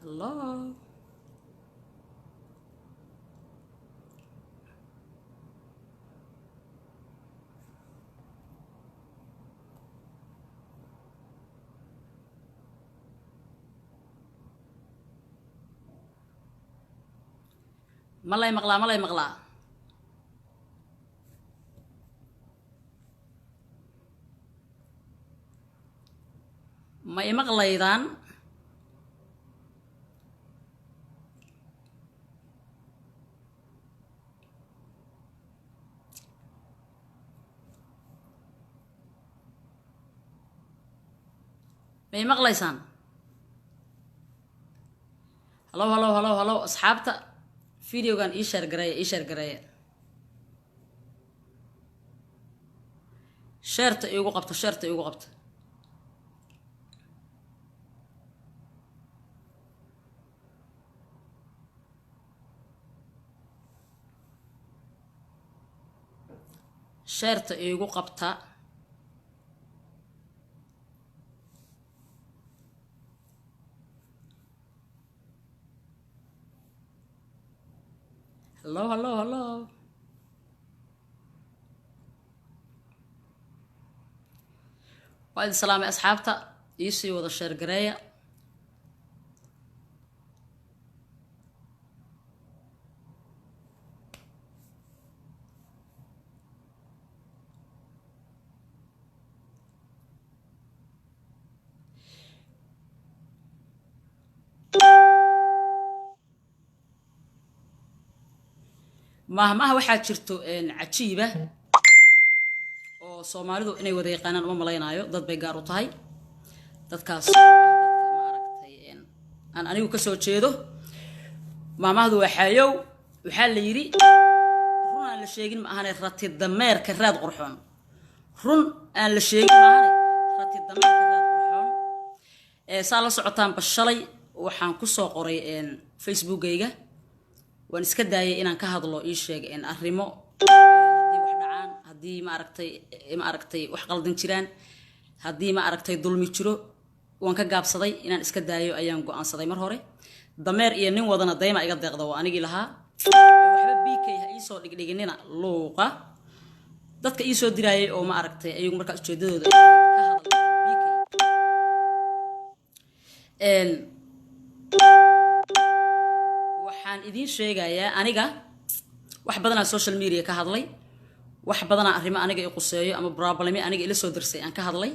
Hello. Malay maqlaa, malay maqlaa. Ma imaqlaydaan? Ma imaqlaysaan? Hello, hello, hello, hello, asxaabta videogan ii share gareeya, ii share gareeya, share-ta iigu qabta, share-ta iigu qabta. Share-ta iigu qabta. Hello, hello, hello. Waa idin salaamay, asxaabta, iisii wada share gareeya. Mahmaha waxaa jirto cajiiba oo Soomaalidu inay wada yaqaanaan uma malaynaayo, dad bay gaar u tahay. Dadkaas oo ah dadka, ma aragtay, aan anigu kasoo jeedo. Mahmahdu waa xaayow. Waxaa la yidhi: "Run aan la sheegin ma ahane, rati dameerka raad qurxoon." Run aan la sheegin maahane, rati dameerka raad qurxoon. Saa la socotaanba, shalay waxaan kusoo qoray Facebookayga, waan iska daayay inaan ka hadlo, ii sheeg, arrimo haddii wax dhacaan, haddii ma aragtay wax qaldan jiraan, haddii, ma aragtay, dulmi jiro. Waan ka gaabsaday, inaan iska daayo ayaan go-aansaday mar hore. "Dameer iyo nin wadana dayma iga deeqda" waa anigii lahaa. Waxba BK ha iisoo dhigdhiginina luuqa dadka iisoo diraayay oo, ma aragtay, ayagu markaa ujeedadooda ay ka hadal BK. Waxaan idiin sheegayaa, aniga wax badanaa social media ka hadlay, wax badanaa arrimo aniga i quseeyo ama problemi aniga ila soo darsay aan ka hadlay.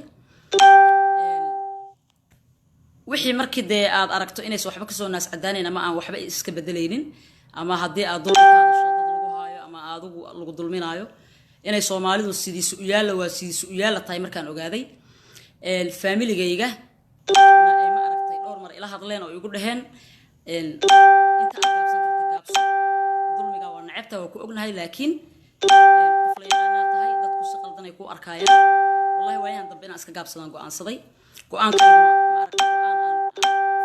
Wixii markii dee aad aragto inaysan waxba kasoo naas cadaanayn ama aan waxba iska bedelaynin, ama haddii aad dulmi ka hadasho dad lagu haayo ama adigu lagu dulminaayo, inay Soomaalidu sidiisu u yaalla waa sidiisu u yaalla tahay. Markaan ogaaday faamiligayga na ay, ma aragtay, dhowr mar ila hadleen oo igu dhaheen: "Inta aad gaabsan karta gaabso, dulmiga waa nacebta, waa ku ognahay, laakiin qof la yaqaanaa tahay, dadku si qaldan ay ku arkaayaan." Wallahi, waayahan dambe inaan iska gaabsadaan go-aansaday. Go-aankayguna, ma aragtay, go-aan aan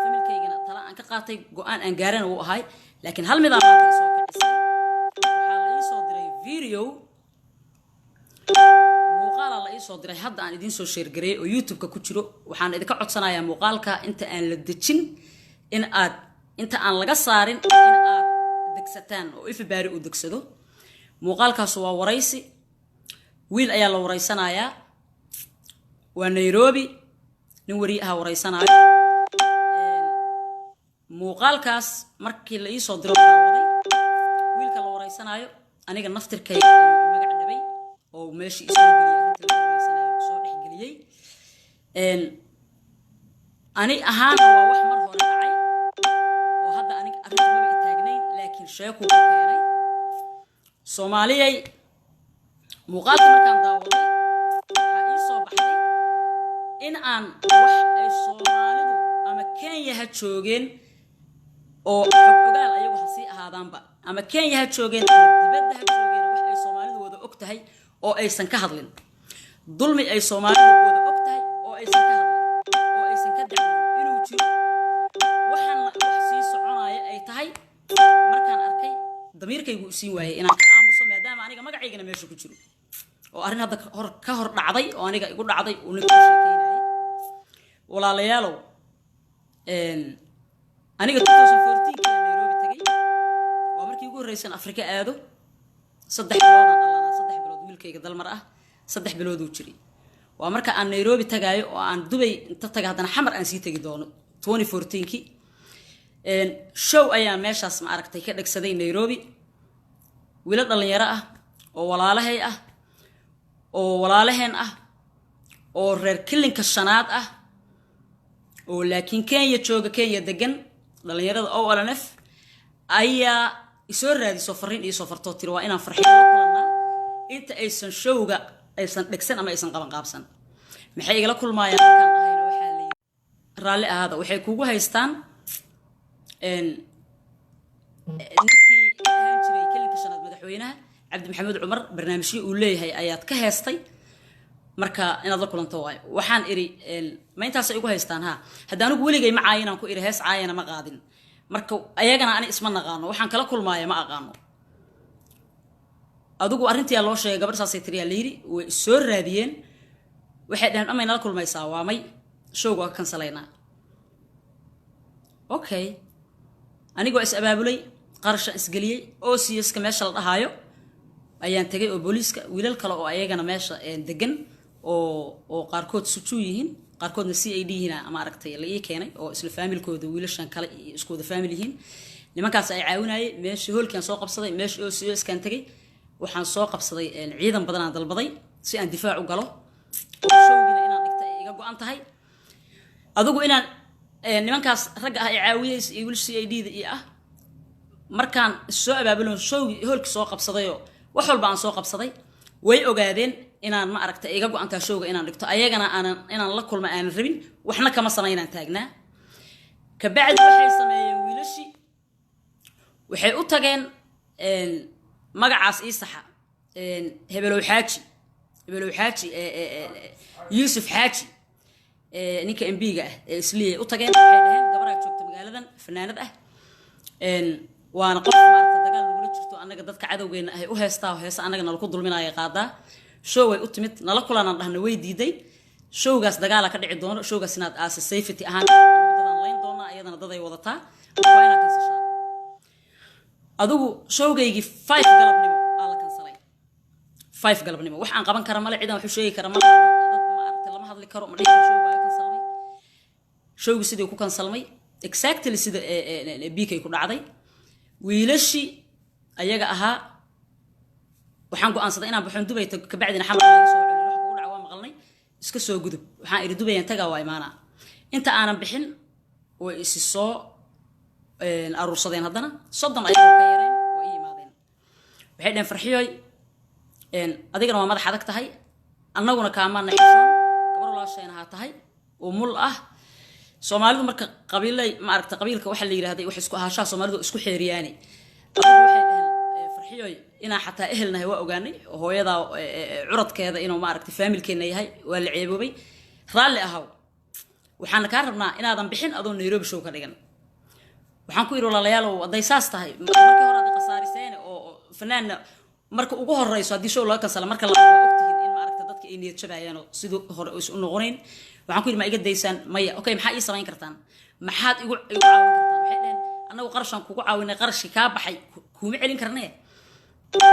familkaygana tala aan ka qaatay, go-aan aan gaarana wuu ahay. Laakiin hal midaa maanta ay soo kicisay. Waxaa la ii soo diray video, muuqaalaa la ii soo diray, hadda aan idiin soo share gareeyay oo YouTube-ka ku jiro. Waxaan idinka codsanayaa muuqaalka inta aan la dejin in aad, inta aan laga saarin, in aad degsataan oo ifibaari uu degsado. Muuqaalkaasu waa waraysi, wiil ayaa la waraysanayaa, waa Nairobi, nin weriye aha waraysanaayo. Muuqaalkaas markii la iisoo diro daawaday, wiilka la waraysanaayo aniga naftirkayga ayuu i magac dhabay oo meeshii isoo geliyay, arrintii laga wareysanayo soo dhexgeliyey. Ani ahaana waa wax mar hore dhacay oo hadda aniga arrintu maba i taagnayn, laakiin sheekuu ku keenay. Soomaaliyay, muuqaalka markaan daawaday waxaa ii soo baxday in aan wax ay Soomaalidu ama Kenya ha joogeen oo xog ogaal ayagu ha sii ahaadaanba, ama Kenya ha joogeen ama dibadda ha joogeen, wax ay Soomaalidu wada og tahay oo aysan ka hadlin, dulmi ay Soomaalidu wada og tahay oo aysan ka hadlin oo aysan ka dacwoon inuu jiro, waxaan wax sii soconaya ay tahay. Markaan arkay, damiirkaygu isiin waayay inaan ka aamuso, maadaama aniga magacaygana meesha ku jiro oo arrin hadda hor ka hor dhacday oo aniga igu dhacday uu ninka ka sheekeynayay. Walaalayaalow, Aniga 2014 kii Nairobi tagay, waa markii ugu horreysan Afrika aado. 3 biloodaan dhalanaa, 3 bilood, wiilkayga Dalmar ah 3 bilooduu jiray. Waa marka aan Nairobi tagaayo oo aan Dubay inta taga haddana Xamar aan sii tegi doono. 2014kii show ayaa meeshaas, ma aragtay, ka dhegsaday Nairobi. Wiilo dhalinyaro ah oo walaalahay ah oo walaalaheen ah oo reer Kilinka Shanaad ah oo laakiin Kenya jooga, Kenya degan, dhalinyarada OLNF ayaa isoo raadiso, fariin iisoo fartoo tiri waa inaan Farxiyo la kulannaa inta aysan showga aysan dhegsan ama aysan qaban qaabsan. Maxay igala kulmaayaan markaan dhahayna, waxaa la yidhi raalli ahaada, waxay kugu haystaan ninkii ahaan jiray Kilinka Shanaad madaxweynaha, Cabdi Maxamuud Cumar, barnaamijyo uu leeyahay ayaad ka heestay, marka inaad la kulanto waayo. Waxaan idhi, ma intaasay igu haystaan? Ha, hadda anigu weligay ma caayinaan ku idhi, hees caayana ma qaadin. Marka ayagana ani isma naqaano, waxaan kala kulmaaya ma aqaano. Adigu arrintiyaa loo sheegay, gabadh saasay tiriyaa la yidhi. Way soo raadiyeen, waxay dhaheen amay nala kulmaysaa, waa may, showga waa ka kansalaynaa. Okay, anigoo is abaabulay, qarashaan isgeliyey, OCS-ka meesha la dhahaayo ayaan tegay oo booliiska, wiilal kale oo ayagana meesha degan oo qaarkood sujuu yihiin, qaarkoodna CID yihiin ama aragtay la ii keenay, oo isla faamilkooda wiilashan kale iyo isku wada faamil yihiin. Nimankaas ay caawinayay. Meeshii hoolkaan soo qabsaday, meeshii OCS-kaan tegay, waxaan soo qabsaday ciidan badanaan dalbaday si aan difaac u galo oo showgiina inaan dhigta ay iga go-an tahay. Adigu inaan nimankaas ragga ah ay caawiyey iyo wiil CID da iyo ah, markaan soo abaabulon, showgii hoolkii soo qabsadayoo wax walba aan soo qabsaday, way ogaadeen inaan, ma aragtay, iga go-antaa showga inaan dhigto, ayagana aanan inaan la kulma aanan rabin, waxna kama samaynaan taagnaa. Kabacdi waxay sameeyeen wiilashii, waxay u tageen magacaas ii saxa, Hebelow Xaaji, Hebelow Xaaji, Yuusuf Xaaji, ninka MP-ga ah ee Isliyay u tageen. Waxay dhaheen gabaraa joogta magaaladan, fanaanad ah, waana qof maarata dagaal nagula jirto, annaga dadka cadowgeena ahay u heestaa oo heesa annaga nalaku dulminaya qaadaa. Show way u timid, nala kulanaan dhahna, way diiday. Showgaas dagaala ka dhici doono, showgaas inaad aasa safety ahaan anagu dadaan layn doonaa, iyadana daday wadataa, waa inaad kansashaa. Adigu showgaygii 5 galabnimo aa la kansalay. 5 galabnimo wax aan qaban kara male, cidaan wax u sheegi kara male, dad ma aragtay lama hadli karo, ma dhihi karo showga waa kansalmay. Showgii sidii ku kansalmay, exactly sida BK ku dhacday. Wiilashii ayaga ahaa waxaan go'aansaday inaan baxoon Dubay tago. Kabacdina Xamar laga soo celin, wax kugu dhaca waa maqalnay, iska soo gudub. Waxaan idhi Dubayan tagaa, waa imaanaa. Inta aanan bixin way isi soo aruursadeen haddana, 30 ayagoo ka yareen waa ii imaadeen. Waxay dhaheen, Farxiyoy, adigana waa madax adag tahay, annaguna kaamaana xishoon, gabar walaashayna haa tahay oo mul ah. Soomaalidu marka qabiilay, ma aragta, qabiilka waxaa la yidhahday wax isku ahaashaha soomaalidu isku xeeriyaani. Adigu waxay dhaheen, Farxiyoy, inaan xataa ehelnahay waa ogaanay, oo hooyadaa curadkeeda inuu, ma aragtay, faamilkeenna yahay, waa la ceeboobay, raalli ahaw. Waxaana kaa rabnaa inaadan bixin adoo Nairobi show ka dhigan. Waxaan ku yidhi, walaalayaalow, hadday saas tahay, markii hore aad khasaariseene oo fanaanna marka ugu horeyso haddii show laga kansala, marka labaad waa ogtihiin in, ma aragta, dadka ay niyad jabayaan oo sidii hore is u noqonayn. Waxaan ku yidhi, ma iga daysaan? Maya. Okay, maxaa ii samayn kartaan? Maxaad igu caawin kartaan? Waxay dhaheen, annagu qarashaan kugu caawinay, qarashkii kaa baxay kuuma celin karnee,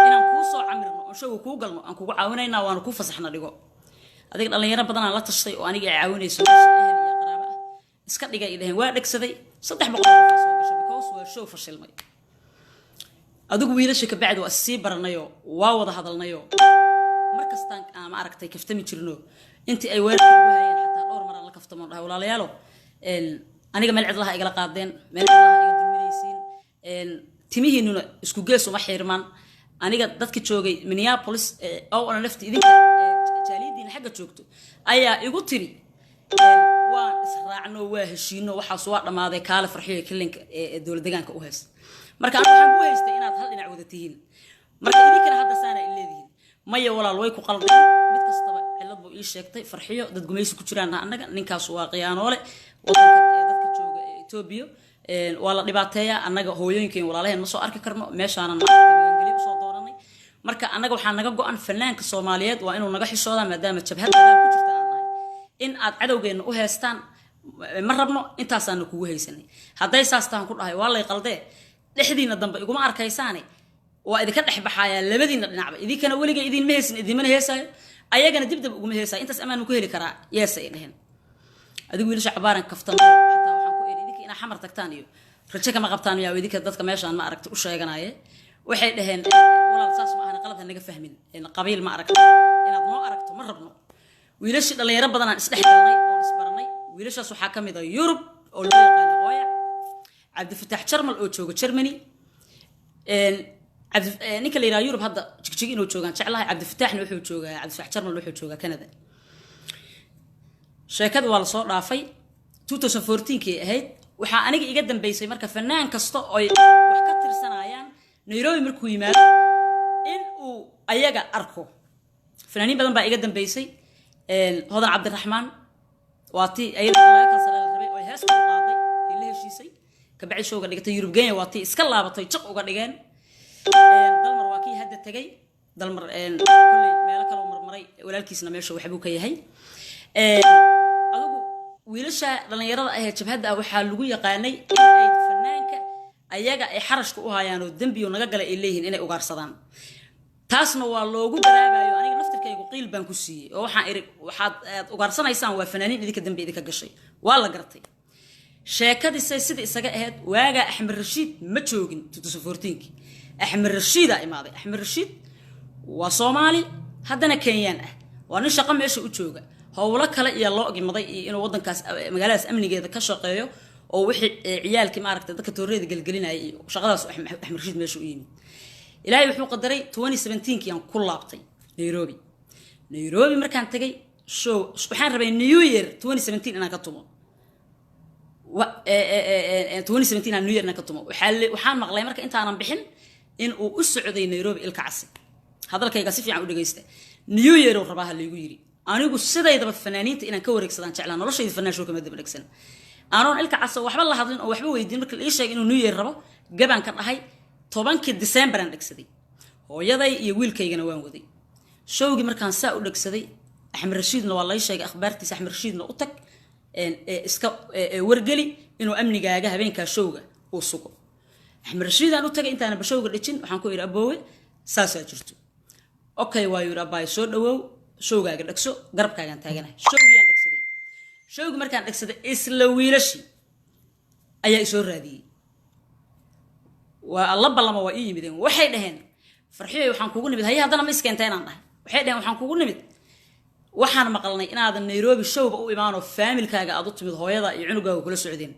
inaan kuu soo camirno oon showga kuu galno aan kugu caawinaynaa, waana kuu fasaxna dhigo. Adiga dhalinyaro badanaan la tashtay oo aniga ay caawinayso, meesha ehel iyo qaraabo ah iska dhigay ay dhaheen. Waa dhegsaday, 300 oo qof aa soo gashay because waa show fashilmay. Adigu wiilasha kabacdi waa issii baranayoo waa wada hadalnayoo mar kastaan aan, ma aragtay, kaftami jirno. Intii ay weerarka ugu hayeen xataa dhowr mar aan la kaftamoon dhahay, walaalayaalo, aniga meel cidlaha igala qaadeen, meel cidlaha iga dulminaysiin, timihiinuna isku gees uma xiirmaan. Aniga dadka joogay Minneapolis oo lafti idinka jaaliyadiina xagga joogto ayaa igu tiri, waan israacno, waa heshiino, waxaas waa dhammaaday, kaale Farxiyo kilinka ee dowlad deegaanka u haysta. Marka anigu waxaan ku haystay inaad hal dhinac wada tihiin, marka idinkana hadda saana ay leedihiin. Maya walaal, way ku qaldeen. Mid kastaba cillad buu ii sheegtay. Farxiyo, dad gumaysi ku jiraan annaga, ninkaas waa khiyaanoole, wadanka ee dadka jooga ee Etoobiya waa la dhibaateeyaa, annaga hooyooyinkeen walaalaheen ma soo arki karno, meeshaanan maaragtay magangelyo usoo doonanay. Marka annaga waxaa naga go-an fanaanka Soomaaliyeed waa inuu naga xishoodaa, maadaama jabhad dagaal ku jirta aan nahay, in aad cadowgeenna u heestaan. Ma rabno, intaasaana kugu haysanay. Hadday saas tahan ku dhahay, waa lay qaldee, dhexdiina dambe iguma arkaysaane, waa idinka dhex baxaayaa labadiina dhinacba. Idinkana weliga idinma heesin, idinmana heesaayo, ayagana dib dab uguma heesaayo. Intaas amaan ma ku heli karaa? Yees, ay dheheen. Adigu wiilasha cabaaran kaftan, xataa waxaan ku iri, idinka inaa Xamar tagtaan iyo rajo kama qabtaan yaa idinka dadka meeshaan ma aragta u sheeganaye? Waxay dhaheen, walaal, saas ma ahana, qalad ha naga fahmin, qabiil ma aragta inaad noo aragto ma rabno. Wiilashii dhalinyaro badanaan isdhex galnay oon isbaranay. Wiilashaas waxaa ka mid a Yurub oo loo yaqaano Qooyac, Cabdifataax Jarmal oo jooga Germany, ninka la yidhaha Yurub hadda Jigjig inuu joogaan jeclahay. Cabdifataaxna wuxuu joogaa, Cabdifataax Jarmal wuxuu joogaa Canada. Sheekada waa lasoo dhaafay, 2014kii ahayd. Waxaa aniga iga dambeysay marka fanaan kasta oy wax ka tirsanayaan Nairobi markuu yimaado in uu ayaga arko. Fanaaniin badan baa iga dambeysay. Hodan Cabdiraxmaan waa tii ayada laga kansala la rabay oo hees ku qaaday ay la heshiisay, kabacdi showga dhigatay. Yurub Genya waa tii iska laabatay, jiq uga dhigeen. Dalmar waa kii hadda tegay. Dalmar kolley meelo kaloo marmaray, walaalkiisna meesha waxbuu ka yahay. Adigu wiilasha dhallinyarada ahee jabhadda ah waxaa lagu yaqaanay in ay fanaanka ayaga ay xarashka u hayaan oo dembiyo naga galay ay leeyihiin inay ugaarsadaan. Taasna waa loogu garaabayo. Aniga naftirkaygu qiil baan ku siiyey oo waxaan iri, waxaad aad ugaarsanaysaan waa fanaaniin idinka dembi idinka gashay. Waa la gartay. Sheekadiisay sida isaga ahayd, waagaa Axmed Rashiid ma joogin. 2014kii Axmed Rashiidaa imaaday. Axmed Rashiid waa Soomaali haddana Kenyaan ah, waa nin shaqo meesha u jooga, howlo kale iyo loo gimaday iyo inuu wadankaas, magaaladaas amnigeeda ka shaqeeyo oo wixii ciyaalkii maaragtay dadka tooreeda gelgelinaya iyo shaqadaas Axmed Rashiid meesha u yimid. Ilaahay wuxuu qadaray 2017kii aan ku laabtay Nairobi. Nairobi markaan tagay, show waxaan rabay New Year 2017 inaan ka tumo, 2017 aan New Year inaan ka tumo. Waxaan maqlay marka intaanan bixin in uu u socday Nairobi Ilka Casi. Hadalkayga si fiican u dhegaysta. New Year uu rabaa ha laygu yiri. Anigu sidaydaba fanaaniinta inaan ka wareegsadaan jeclaa, noloshayda fanaan show kama daba dhegsan. Anoon Ilka Caso waxba la hadlin oo waxba weydiin, marka la ii sheegay inuu New Year rabo, gabaan ka dhahay. 10-kii December aan dhegsaday, hooyaday iyo wiilkaygana waan waday. Showgii markaan saa u dhegsaday, Axmed Rashiidna waa lay sheegay akhbaartiisa. Axmed Rashiidna u tag, iska wargeli inuu amnigaaga habeenkaa showga uu sugo. Axmed Rashiidaan u tagay intaanaba showga dhejin. Waxaan ku idhi, aboowe, saasaa jirto. Okay, waa yidhi, abaayo, soo dhawow, showgaaga dhegso, garabkaagaan taaganahay. Showgiyaan dhegsaday. Showgii markaan dhegsaday, isla wiilashii ayaa isoo raadiyey. Waa alla ballama, waa ii yimideen. Waxay dhaheen, Farxiyoy, waxaan kugu nimid. Haye, haddana ma iskeenta inaan dhahay. Waxay dhaheen, waxaan kugu nimid, waxaan maqalnay inaadan Nairobi showba u imaanoo faamilkaaga aad u timid, hooyada iyo cunugaaga kula socdeen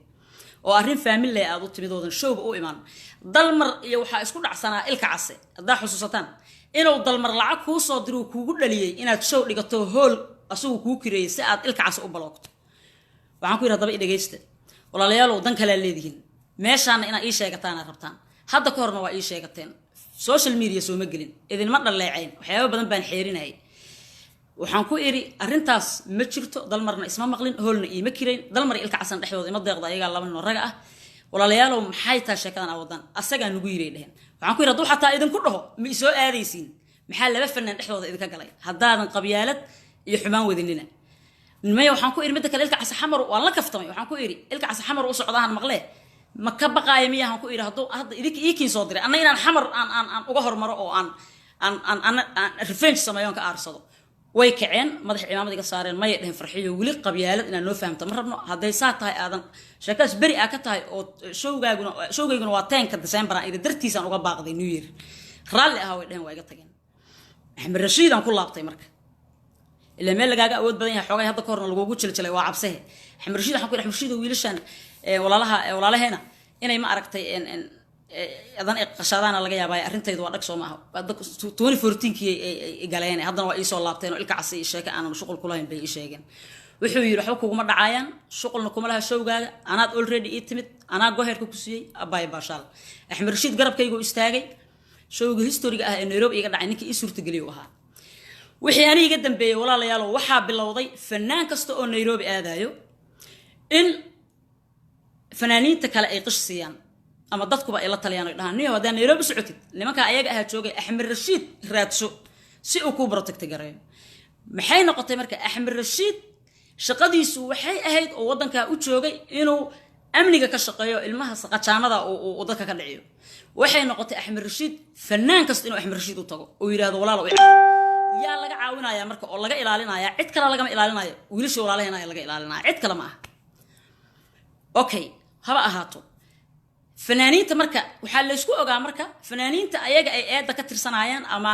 oo arrin faamille aad u timid oodan showba u imaan. Dalmar iyo waxaa isku dhacsanaa Ilka Case, haddaa xusuusataan, inuu Dalmar lacag kuu soo diruu kuugu dhaliyey inaad show dhigato, hool asagu kuu kireeyey si aad Ilka Case u baloogto. Waxaan ku yidhi, haddaba i dhegaysta, walaalayaalow, dan kalea leedihiin, meeshaana inaad ii sheegataana rabtaan. Hadda ka horna waa ii sheegateen, social media sooma gelin, idinma dhaleecayn, waxyaaba badan baan xeerinayay. Waxaan ku idhi, arrintaas ma jirto, Dalmarna isma maqlin, hoolna iima kirayn, Dalmar Ilka Casan dhexdooda ima deeqdo, ayagaa laba nin oo raga ah. Walaalayaalow, maxay tahay sheekadan aa wadaan? Asagaa nugu yiray dheheen. Waxaan ku yidhi, hadduu xataa idinku dhaho, ma isoo aadaysiin? Maxaa laba fanaan dhexdooda idinka galay haddaadan qabyaalad iyo xumaan wadinina? Maya, waxaan ku idhi, midda kale, Ilka Case Xamar waan la kaftamay. Waxaan ku idhi, Ilka Case Xamar u socdaahan maqlee, ma ka baqaaya miyahan? Ku idhi, hadduu hadda idinka iikiin soo diray, anna inaan Xamar aan uga hormaro oo aan revenge sameeyo, aan ka aarsado. Way kaceen, madaxa cimaamad iga saareen. Mayay dheheen, Farxiyo, weli qabyaalad inaad noo fahamto ma rabno. Hadday saa tahay, aadan sheekadaas beri aa ka tahay oo showgaaguna, showgayguna waa 10-ka December aan idhi, dartiisaan uga baaqday New Year, raalli ahaa, way dheheen. Waa iga tageen. Axmed Rashiidaan ku laabtay marka, ilaa meel lagaaga awood badan yahay xoogay hadda ka horna lagugu jiljilay waa cabsehe. Axmed Rashiid waxaan ku yidhi, Axmed Rashiid, wiilashan walaalaha, walaalaheena inay ma aragtay adan ay qashadaana laga yaabaa, arrintaydu waa dhag soo maaha. 2014-kii ay galeen, haddana waa iisoo laabteen oo Ilka Casi iyo sheeke aanan shuqul kulahayn bay ii sheegeen. Wuxuu yidhi, waxba kuguma dhacaayaan, shuqulna kuma laha showgaaga, anaad already ii timid, anaa goherka ku siiyey, abaay baashaal. Axmed Rashiid garabkaygu istaagay. Showga historyga ah ee Nairobi iga dhacay ninkii ii suurtageliy u ahaa. Wixii ani iga dambeeyey, walaalayaalo, waxaa bilowday fanaan kasta oo Nairobi aadayo in fanaaniinta kale ay qish siiyaan ama dadkuba ay la taliyaan, oy dhahaan, niyo, haddaa Nairobi socotid, nimankaa ayaga ahaa joogay, Axmed Rashiid raadso si uu kuu protect gareeyo. Maxay noqotay marka Axmed Rashiid? Shaqadiisu waxay ahayd oo waddankaa u joogay inuu amniga ka shaqeeyo, ilmaha saqajaanada uu dadka ka dhiciyo. Waxay noqotay Axmed Rashiid fanaan kasta inuu Axmed Rashiid u tago oo yidhahdo, "Walaalo, i caawi." Yaa laga caawinaya marka oo laga ilaalinaya? Cid kale lagama ilaalinayo, wiilashii walaalaheenaya laga ilaalinaya, cid kale ma aha. Okay, haba ahaato. Fanaaniinta marka waxaa laysku ogaa, marka fanaaniinta ayaga ay eedda ka tirsanaayaan ama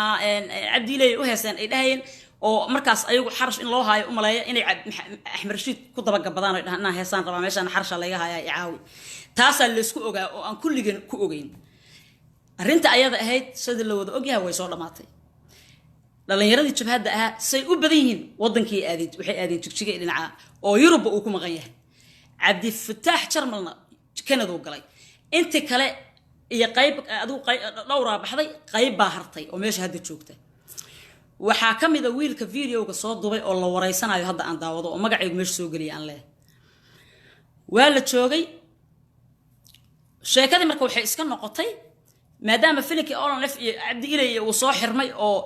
Cabdiiley u heeseen ay dhahayeen oo markaas ayagu xarash in loo haayo u maleeya, inay Axmed Rashiid ku dabagabadaan oy dhahaan, "Inaan heesaan rabaa, meeshaan xarasha laga hayaa, i caawi." Taasaa laysku ogaa oo aan kulligeen ku ogeyn. Arrinta ayada ahayd, sidii la wada ogyahay, way soo dhammaatay. Dhallinyaradii jabhadda ahaa say u badan yihiin waddankii aadeen, waxay aadeen Jigjiga dhinaca oo Yurubba uu ku maqan yahay. Cabdifataax Jarmalna Kanaduu galay. Inti kale iyo qayb adigu dhowraa baxday, qayb baa hartay oo meesha hadda joogta. Waxaa ka mid a wiilka videoga soo dubay oo la wareysanayo hadda aan daawado oo magacaygu meesha soo geliya aan leehay. Waa la joogay sheekadii. Marka waxay iska noqotay, maadaama filinkii ONLF iyo Cabdi Ilay uu soo xirmay oo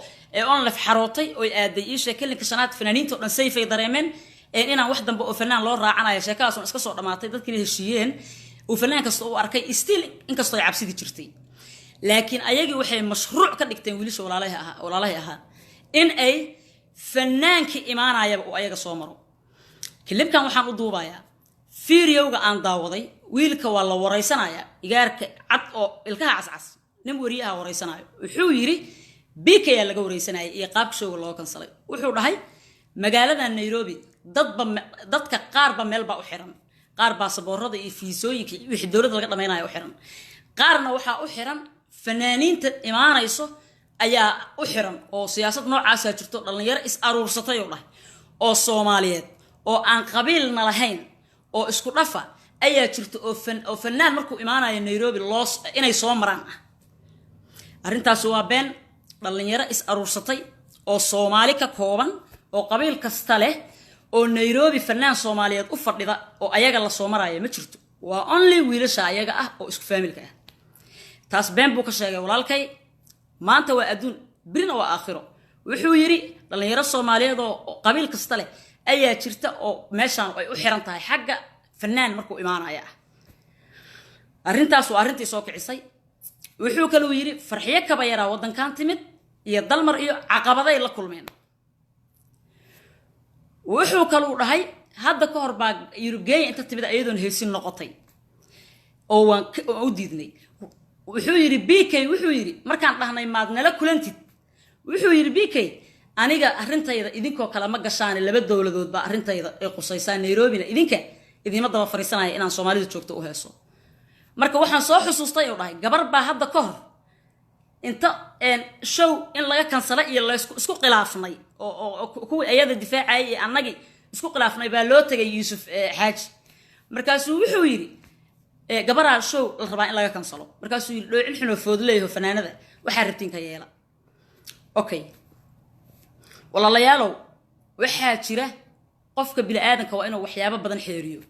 ONLF xarootay oy aaday ii sheeg kilinka shanaad, fanaaniinta o dhan sayfay dareemeen inaan wax dambe oo fanaan loo raacanayo. Sheekadaas iska soo dhamaatay, dadkiina heshiiyeen, uu fanaan kasta u arkay. Still, inkastoo ay cabsidii jirtay, laakiin ayagii waxay mashruuc ka dhigteen wiilasha walaalahay ahaa in ay fanaankii imaanayaba uu ayaga soo maro. Clipkan waxaan u duubayaa videoga aan daawaday. Wiilka waa la waraysanayaa, igaarka cad oo ilkaha cascas, nin wariyaha waraysanayo. Wuxuu yidhi BK yaa laga waraysanayay iyo qaabka showga loo kansalay. Wuxuu dhahay magaalada Nairobi dadba dadka qaarba meel baa u xiran, qaar baasaboorada iyo fiisooyinka wixii dowladda laga dhamaynaya u xiran, qaarna waxaa u xiran fanaaniinta imaanayso ayaa u xiran, oo siyaasad noocaasaa jirto. Dhallinyaro is aruursatay oo dhahay oo Soomaaliyeed oo aan qabiilna lahayn oo isku dhafa ayaa jirta oo fanaan markuu imaanayo Nairobi loo inay soo maraan ah. Arrintaasi waa been. Dhallinyaro is aruursatay oo Soomaali ka kooban oo qabiil kasta leh oo Nairobi fanaan Soomaaliyeed u fadhida oo ayaga la soo maraya ma jirto. Waa only wiilasha ayaga ah oo isku faamilka ah. Taas been buu ka sheegay walaalkay. Maanta waa adduun, birina waa aakhiro. Wuxuu yidhi dhallinyaro Soomaaliyeed oo qabiil kasta leh ayaa jirta oo meeshaan ay u xiran tahay xagga fanaan markuu imaanaya ah. Arrintaas waa arrintii soo kicisay. Wuxuu kaluu yidhi Farxiyo Kaba Yaraa waddankan timid iyo Dalmar iyo caqabaday la kulmeen. Wuxuu kaluu dhahay hadda ka hor baa Yurubgeenya inta timid iyadoon heesin noqotay oo waan u diidnay. Wuxuu yidhi BK, wuxuu yidhi markaan dhahnay maad nala kulantid, wuxuu yidhi BK, "Aniga arrintayda idinkoo kale ma gashaane, laba dowladood baa arrintayda ay qusaysaa. Nairobina idinka idinma daba fariisanaya inaan Soomaalida joogto u heeso." Marka waxaan soo xusuustay oo dhahay gabar baa hadda ka hor inta show in laga kansala iyo laysku isku khilaafnay oo kuwii ayada difaacayay iyo annagii isku khilaafnay baa loo tegay Yuusuf Xaaji. Markaasuu wuxuu yidhi gabaraa show la rabaa in laga kansalo. Markaasuu yidhi, "Dhoocil xunoo foodleeyaho, fanaanada waxaa rabtiin ka yeela." Okay, walaalayaalow, waxaa jira qofka bini-aadanka waa inuu waxyaabo badan xeeriyo.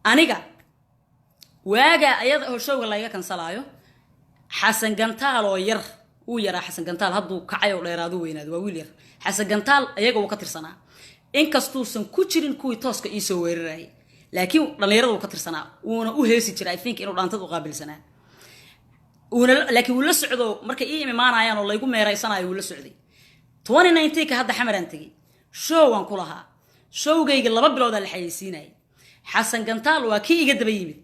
Aniga waagaa ayada oo showga layga kansalaayo, Xasan Gantaal oo yar, wuu yaraa Xasan Gantaal, hadduu kacay oo dheeraadu weynaado, waa wiil yar. Xasan Gantaal ayaga wuu ka tirsanaa, inkastuusan ku jirin kuwii tooska iisoo weerarayay, laakiin dhallinyarada wuu ka tirsanaa, wuuna u heesi jiray. I think inuu dhaantad u qaabilsanaa wuuna, laakiin wuu la socdo markay ii imaanayaan oo laygu meeraysanayo, wuu la socday. 2019ka hadda Xamaraan tegey, show waan ku lahaa. Showgayga 2 biloodaa la xayeysiinayay. Xasan Gantaal waa kii iga daba yimid.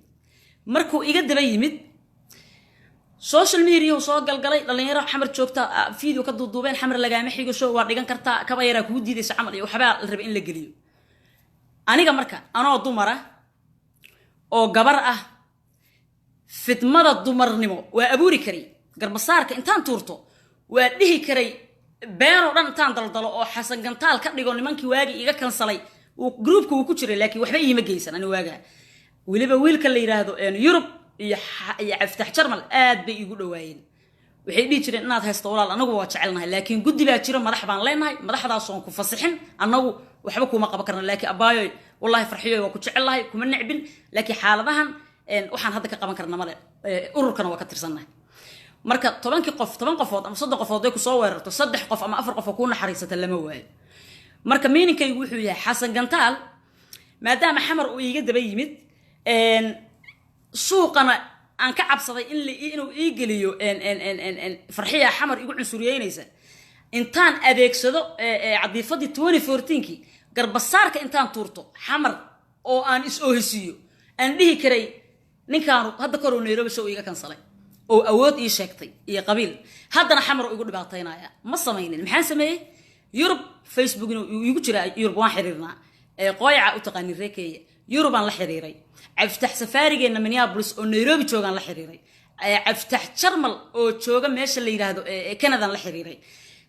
Markuu iga daba yimid, social media soo galgalay, dhalinyaro Xamar joogta video ka duuduubeen, "Xamar lagaama xigo, show waa dhigan kartaa, Kaba Yaraa kugu diidaysa" camal iyo waxbaa la rabay in la geliyo. Aniga marka anoo dumara oo gabar ah, fidmada dumarnimo waa abuuri karay. Garbasaarka intaan tuurto waa dhihi karay beenoo dhan intaan daldalo oo Xasan Gantaal ka dhigo nimankii waagii iga kansalay. Groupka wuu ku jiray, laakiin waxba iima geysan. Ani waagaa weliba wiilka la yidhaahdo Yurub iyo Cabdifatax Jarmal aad bay iigu dhawaayeen. Waxay dhihi jireen, "Inaad haysto walaal anagu waa jecelnahay, laakiin guddi baa jiro, madax baan leenahay, madaxdaasoon ku fasixin annagu waxba kuma qaban karna. Laakiin abaayoy, wallahi Farxiyoy, waa ku jecellahay, kuma necbin, laakiin xaaladahan waxaan hadda ka qaban karna male, ururkana waa ka tirsannahay." Marka 10-kii qof, 10 qofood ama 30 qofood day kusoo weerarto, saddex qof ama afar qof oo kuu naxariisata lama waayo. Marka meaning-kaygu wuxuu yahay, Xasan Gantaal maadaama Xamar uu iiga daba yimid, suuqana aan ka cabsaday in inuu ii geliyo Farxiya Xamar igu cunsuriyeynaysa, intaan adeegsado cadiifadii 2014-kii, garbasaarka intaan tuurto Xamar oo aan is oohisiiyo, aan dhihi karay ninkaanu hadda kor uu Nairobi show iiga kansalay oo awood ii sheegtay iyo qabiil, haddana Xamar oo igu dhibaataynaya. Ma samaynin. Maxaan sameeyey? Yurub Facebook igu jira, Yurub waan xiriirnaa, qooyaca u taqaanin reekeeya, Yurubaan la xiriiray. Cabdifatax Safaarigeenna Minneapolis oo Nairobi joogaan la xiriiray. Cabdifatax Jarmal oo jooga meesha la yidhaahdo Canadaan la xiriiray.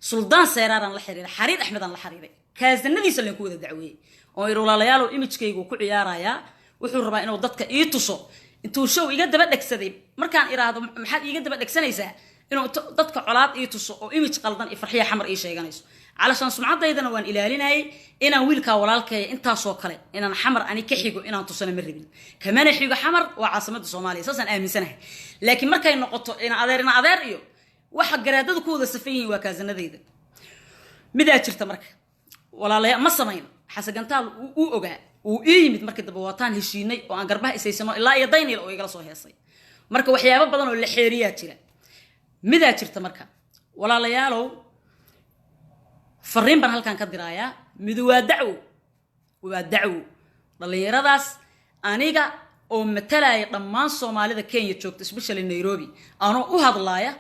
Suldaan Seeraaraan la xiriiray. Xariir Axmedaan la xiriiray. Kaasanadiisa layn ku wada dacweeyey oo ir walaalayaalow, image-kaygu ku ciyaarayaa. Wuxuu rabaa inuu dadka ii tuso intuu show iga daba dhegsaday. Markaan iraahdo maxaad iiga daba dhegsanaysaa, inuu dadka colaad ii tuso oo image qaldan iyo Farxiya Xamar ii sheeganayso. Calashaan sumcadaydana waan ilaalinayay. Inaan wiilkaa walaalkeeya intaasoo kale inaan Xamar ani ka xigo inaan tusana ma rabin, kamana xigo. Xamar waa caasimadda Soomaaliya, saasaan aaminsanahay. Laakiin markay noqoto ina adeer, ina adeer iyo waxa garaadada ku wada safan yihiin, waa kaasanadayda. Midaa jirta marka, walaalayaa, ma samayn. Xasan Gantaal uu ogaa, uu ii yimid markii dambe, waataan heshiinay oo aan garbaha isaysano ilaa iyo Dayniil oo igala soo heesay. Marka waxyaabo badan oo la xeeriyaa jira. Midaa jirta marka, walaalayaalow, fariin baan halkan ka diraayaa. Midu waa dacwo, waa dacwo. Dhallinyaradaas aniga oo matalaya dhammaan Soomaalida Kenya joogta, especially Nairobi, anoo u hadlaaya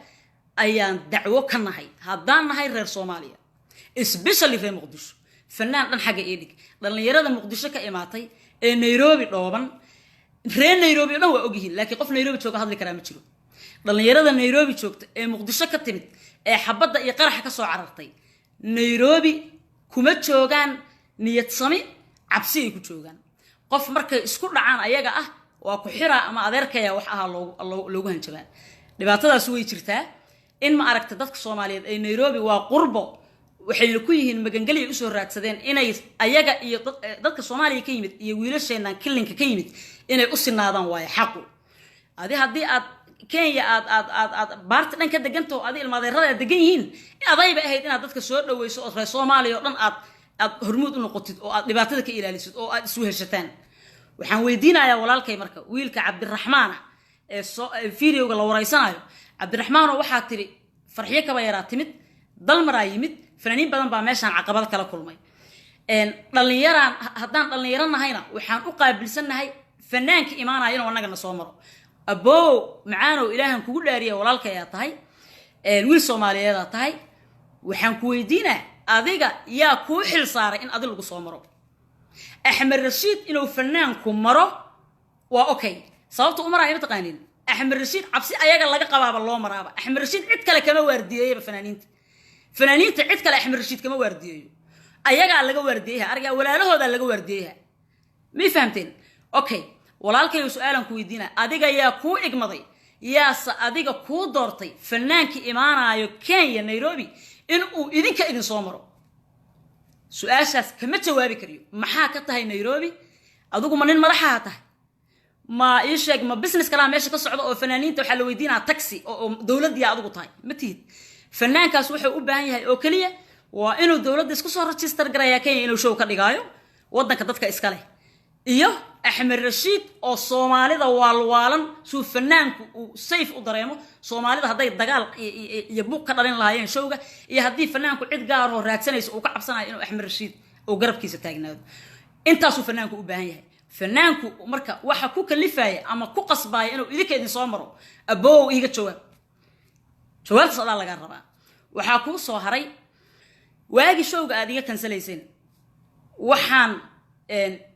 ayaan dacwo ka nahay. Haddaan nahay reer Soomaaliya, especially reer Muqdisho, fanaan dhan xagga ii dhig, dhallinyarada Muqdisho ka imaatay ee Nairobi dhooban, reer Nairobi o dhan waa ogyihiin, laakiin qof Nairobi jooga hadli karaa ma jiro. Dhallinyarada Nairobi joogta ee Muqdisho ka timid ee xabadda iyo qaraxa ka soo carartay, Nairobi kuma joogaan niyad sami, cabsi ay ku joogaan. Qof markay isku dhacaan ayaga ah waa ku xiraa ama adeerkaya wax ahaa loogu hanjabaa. Dhibaatadaas way jirtaa in ma aragta dadka Soomaaliyeed ee Nairobi waa qurbo, waxayna ku yihiin magangelya usoo raadsadeen inay ayaga iyo dadka Soomaaliya ka yimid iyo wiilasheennan kilinka ka yimid inay u sinaadaan waayo xaqu. Adi haddii aad Kenya aad aad aad aad baarti dhan ka degantaho, adi ilmaadeerada aad degan yihiin, adayba ahayd inaad dadka soo dhaweyso ood reer Soomaaliya oo dhan aad aad hormuud u noqotid oo aad dhibaatada ka ilaalisid oo aad isu heshataan. Waxaan weydiinayaa walaalkay marka, wiilka Cabdiraxmaana ee soo videoga la wareysanayo. Cabdiraxmaanoo, waxaa tiri Farxiyo Kaba Yaraa timid, Dalmaraa yimid, fanaaniin badan baa meeshaan caqabad kala kulmay. Dhallinyaraan haddaan dhallinyaro nahayna, waxaan u qaabilsannahay fanaanka imaanaya inuu annagana soo maro. Aboow macaanow, ilaahan kugu dhaariya, walaalkayaa tahay, wiil Soomaaliyeedaa tahay, waxaan ku weydiinaa, adiga yaa kuu xil saaray in adi lagu soo maro? Axmed Rashiid inuu fanaanku maro waa okay. Sababta u maraayo ma taqaanin? Axmed Rashiid cabsi ayaga laga qabaaba loo maraaba. Axmed Rashiid cid kale kama waardiyeeyaba fanaaniinta. Fanaaniinta cid kale Axmed Rashiid kama waardiyeeyo, ayagaa laga waardiyeyaha, argaa walaalahoodaa laga waardiyeyaha. May fahamteen? Okay, walaalkayo, su-aalan ku weydiina: adiga yaa kuu igmaday, yaase adiga kuu doortay fanaanka imaanaayo Kenya Nairobi in uu idinka idin soo maro? Su-aashaas kama jawaabi kariyo. Maxaa ka tahay Nairobi? Adigu ma nin madaxaha tahay? Ma ii sheeg, ma business kalaa meesha ka socda oo fanaaniinta waxaa la weydiinaa taxi oo dowladdiya adigu tahay? Ma tihid. Fanaankaas wuxuu u baahan yahay oo keliya waa inuu dowladda isku soo register garayaa Kenya inuu show ka dhigaayo, waddanka dadka iska leh iyo Axmed Rashiid oo Soomaalida waalwaalan suu fanaanku uu safe u dareemo. Soomaalida hadday dagaal iyo buuq ka dhalin lahaayeen showga, iyo haddii fanaanku cid gaaroo raadsanaysa uu ka cabsanayo, inuu Axmed Rashiid uu garabkiisa taagnaado, intaasuu fanaanku u baahan yahay. Fanaanku marka waxa ku kalifaya ama ku qasbaaya inuu idinka idin soo maro, aboow, iiga jawaab. Jawaabtaas adaa lagaa rabaa. Waxaa kuu soo haray, waagii showga aad iga kansalayseen,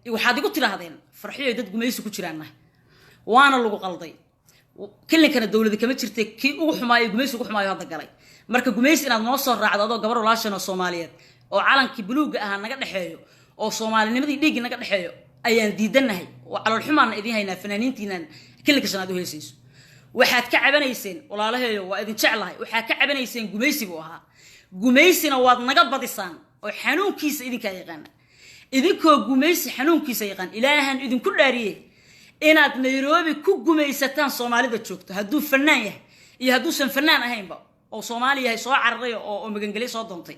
waxaad igu tidhaahdeen Farxiyo dad gumaysi ku jiraannahay, waana lagu qalday, kilinkana dowladi kama jirtay, kii ugu xumaayo gumaysi ugu xumaayo hadda galay. Marka gumaysi inaad noo soo raacdo adoo gabar walaashan oo Soomaaliyeed oo calankii buluugga ahaa naga dhexeeyo oo soomaalinimadii dhiiggii naga dhexeeyo ayaan diidannahay oo caloolxumaana idiin haynaa. Fanaaniintiinaan kilinka shanaad u heesayso waxaad ka cabanayseen, walaalaheeyo, waa idin jeclahay, waxaad ka cabanayseen gumaysi buu ahaa. Gumaysina waad naga badisaan oo xanuunkiisa idinkaa yaqaana. Idinkoo gumaysi xanuunkiisa yaqaan, ilaahan idinku dhaariye, inaad Nairobi ku gumaysataan Soomaalida joogto, hadduu fanaan yahay iyo hadduusan fanaan ahaynba oo Soomaali yahay soo cararay oo magangelyo soo doontay,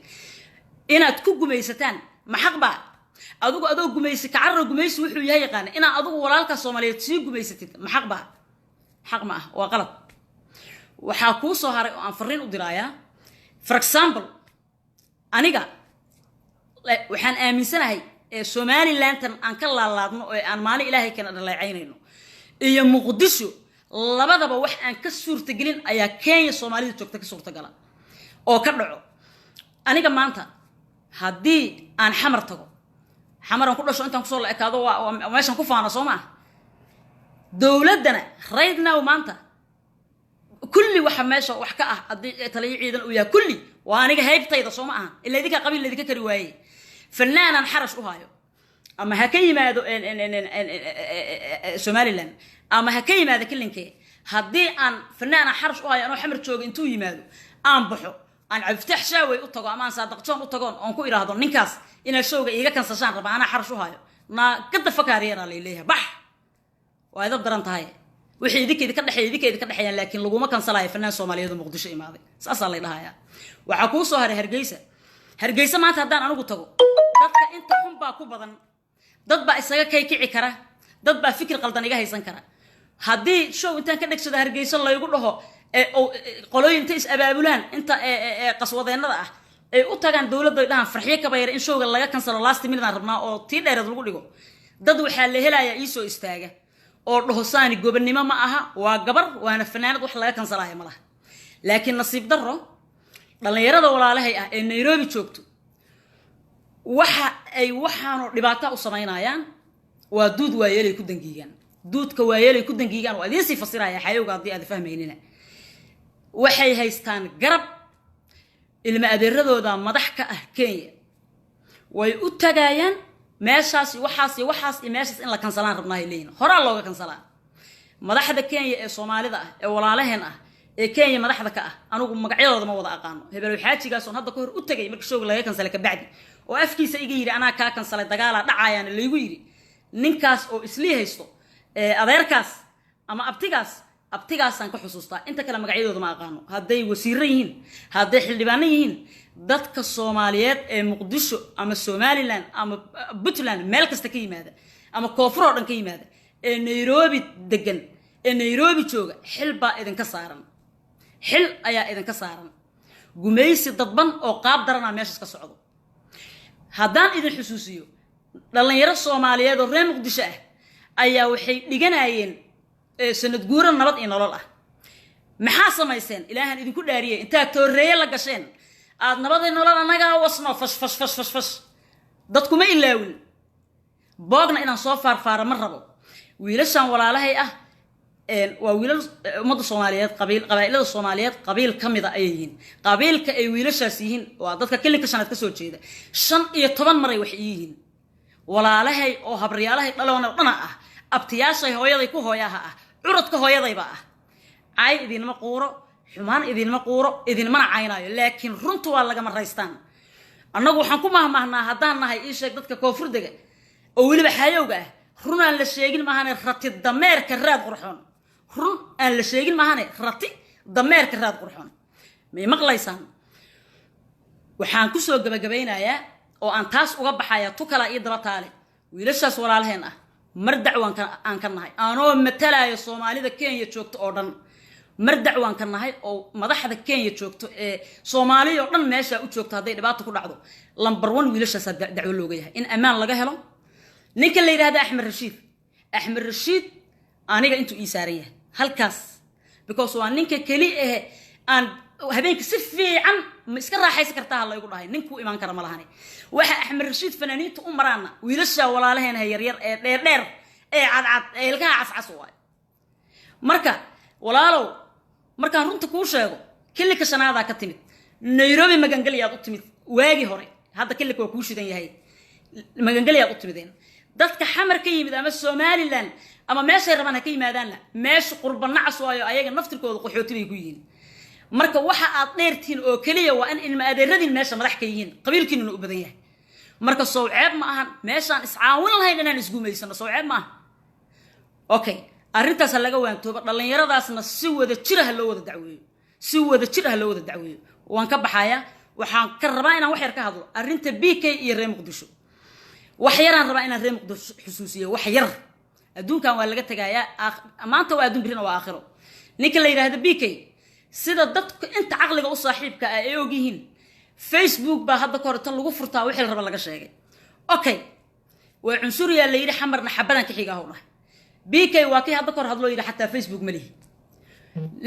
inaad ku gumaysataan. Ma xaq baa adigu adoo gumaysi kacarro, gumaysi wuxuu yahay yaqaana, inaa adigu walaalka Soomaaliyeed sii gumaysatid? Ma xaq baa? Xaq ma ah, waa qalad. Waxaa kuu soo haray oo aan fariin u diraayaa, for example, aniga waxaan aaminsanahay ee Somalilandan aan ka laalaadno oo aan maalin Ilaahay keena dhaleecaynayno iyo Muqdisho labadaba, wax aan ka suurtagelin ayaa Kenya Soomaalida joogta ka suurtagala oo ka dhaco. Aniga maanta haddii aan Xamar tago, Xamaran ku dhasho, intaan kusoo la ekaado, waa meeshan ku faano, soo maa? Dowladdana right now maanta kulli waxa meesha wax ka ah, haddii taliyo ciidan uu yahay, kulli waa aniga haybtayda, soo ma aha? Ila idinkaa qabiil laydinka kari waaye. Fanaanaan xarash u hayo, ama ha ka yimaado Somaliland ama ha ka yimaado kilinkee, haddii aan fanaanaan xarash u hayo anoo Xamar jooga, intuu yimaado aan baxo, aan Cabdifatax Shaawey u tago ama aan Saadaq Joon u tagoon oon ku idhaahdo, "Ninkaas inaad showga iiga kansashaan raba, anaa xarash u hayo," naa gada fakaariyanaa lay leeyahay, bax, waa idab daran tahay. Wixii idinka idinka dhexeeya idinka idinka dhexeeyaan, laakiin laguma kansalaayo fanaan Soomaaliyeed oo Muqdisho imaaday, saasaa lay dhahayaa. Waxaa kuu soo haray Hargeysa. Hargeysa maanta haddaan anigu tago, dadka inta xun baa ku badan, dad baa isaga kay kici kara, dad baa fikir qaldan iga haysan kara. Haddii show intaan ka dhegsado Hargeyso laygu dhaho, qolooyin inta is abaabulaan, inta qaswadeennada ah ay u tagaan dowladda, ay dhahaan, "Farxiyo Kabayare in showga laga kansalo last minute aan rabnaa oo tii dheereed lagu dhigo," dad waxaa la helayaa iisoo istaaga oo dhaho, "Saani gobonnimo ma aha, waa gabar, waana fanaanad, wax laga kansalaya ma laha." Laakiin nasiib darro, dhallinyarada walaalahay ah ee Nairobi joogto, waxa ay waxaanoo dhibaata u samaynayaan waa duud waayeelay ku dangiigaan. Duudka waayeelay ku dangiigaan waa idiin sii fasiraya xayowga haddii aad fahmaynina. Waxay haystaan garab ilma adeeradooda madax ka ah Kenya, way u tagayaan meeshaas iyo waxaas iyo waxaas iyo meeshaas in la kansalaan rabnaa ay leeyihin. Horaa looga kansalaa. Madaxda Kenya ee Soomaalida ah ee walaalaheen ah ee Kenya madaxda ka ah, anigu magacyadooda ma wada aqaano. Hebelow xaajigaas oon hadda ka hor u tagay marka showga laga kansalay kabacdi, oo afkiisa iga yidhi, "Anaa kaa kansalay, dagaalaa dhacayaana laygu yidhi," ninkaas oo islii haysto adeerkaas ama abtigaas, abtigaasaan ka xusuustaa. Inta kale magacyadooda ma aqaano, hadday wasiiro yihiin, hadday xildhibaano yihiin. Dadka Soomaaliyeed ee Muqdisho ama Somaliland ama Puntland meel kasta ka yimaada ama koonfur oo dhan ka yimaada ee Nairobi degan, ee Nairobi jooga, xil baa idinka saaran, xil ayaa idinka saaran. Gumaysi dadban oo qaab daranaa meeshaas ka socdo. Haddaan idin xusuusiyo, dhallinyaro Soomaaliyeed oo reer Muqdisho ah ayaa waxay dhiganayeen sanad guuro nabad iyo nolol ah. Maxaa samayseen? Ilaahan idinku dhaariyey, intaad tooreeye la gasheen aad nabad iyo nolol annagaa wasno, fash fash fash fash fash. Dadkuma ilaawin. Boogna inaan soo faarfaara ma rabo. Wiilashan walaalahay ah waa wiilal ummadda Soomaaliyeed, qabiil, qabaa'ilada Soomaaliyeed qabiil ka mida ayay yihiin. Qabiilka ay wiilashaas yihiin waa dadka kilinka shanaad ka soo jeeda. 15 maray wax ii yihiin, walaalahay oo habaryaalahay dhaloona dhana ah, abtiyaashay hooyaday ku hooyaha ah, curadka hooyadayba ah. Cay idinma quuro, xumaan idinma quuro, idinmana caynaayo, laakiin runtu waa lagama raystaan. Annagu waxaan ku mahmaahnaa haddaan nahay, ii sheeg, dadka koonfurdega oo weliba xayowga ah, run aan la sheegin maahane rati dameerka raad qurxoon. Run aan la sheegin maahane rati dameerka raad qurxoon. May maqlaysaan? Waxaan kusoo gabagabaynayaa oo aan taas uga baxayaa tu kalaa ii daba taale. Wiilashaas walaalaheen ah mar dacwaan aan ka nahay, anoo matalaayo Soomaalida Kenya joogto oo dhan, mar dacwaan ka nahay oo madaxda Kenya joogto ee Soomaaliya oo dhan meeshaa u joogto, hadday dhibaato ku dhacdo, number one wiilashaasaa dacwo looga yahay in ammaan laga helo. Ninka la yidhahda Axmed Rashiid, Axmed Rashiid aniga intuu ii saaran yahay halkaas, because waa ninka keli ahe aan habeenka si fiican ma iska raaxaysan kartaa ha laygu dhahay, ninkuu imaan kara ma lahani. Waxa Axmed Rashiid fanaaniinta u maraana wiilasha walaalaheenaha yaryar ee dheerdheer ee cadcad ee ilkaha cascas waay. Marka walaalow, markaan runta kuu sheego, kilika shanaadaa ka timid, Nairobi magangeliyaad u timid waagii hore, hadda kilika waa kuu shidan yahay, magangeliyaad u timideen. Dadka Xamar ka yimid ama Somaliland ama meeshay rabaan ha ka yimaadaanna, meesha qurba nacas waayo, ayaga naftirkooda qaxooti bay ku yihiin. Marka waxa aad dheertihiin oo keliya waa in ilma adeeradiin meesha madax ka yihiin, qabiilkiinuna u badan yahay. Marka sow ceeb ma ahan meeshaan iscaawin lahayn inaan isgumaysano? Sow ceeb ma aha? Okay, arrintaas ha laga waantooba, dhallinyaradaasna si wada jir ah loo wada dacweeyo, si wada jir ah loo wada dacweeyo. Waan ka baxayaa. Waxaan ka rabaa inaan wax yar ka hadlo arrinta BK iyo reer Muqdisho. Wax yaraan rabaa inaan reer Muqdisho xusuusiyo. Wax yar, adduunkan waa laga tegayaa. Maanta waa adduun, birina waa aakhiro. Ninka la yidhaahdo BK, sida dadku inta caqliga u saaxiibka ah ay og yihiin, Facebook baa hadda ka hor inta lagu furtaa wixii la raba laga sheegay. Okay, waa cunsuriyaa la yidhi, Xamarna xabadan ka xiga dhahay. BK waa kii hadda ka hor hadloo yidhi xataa Facebook ma lihi,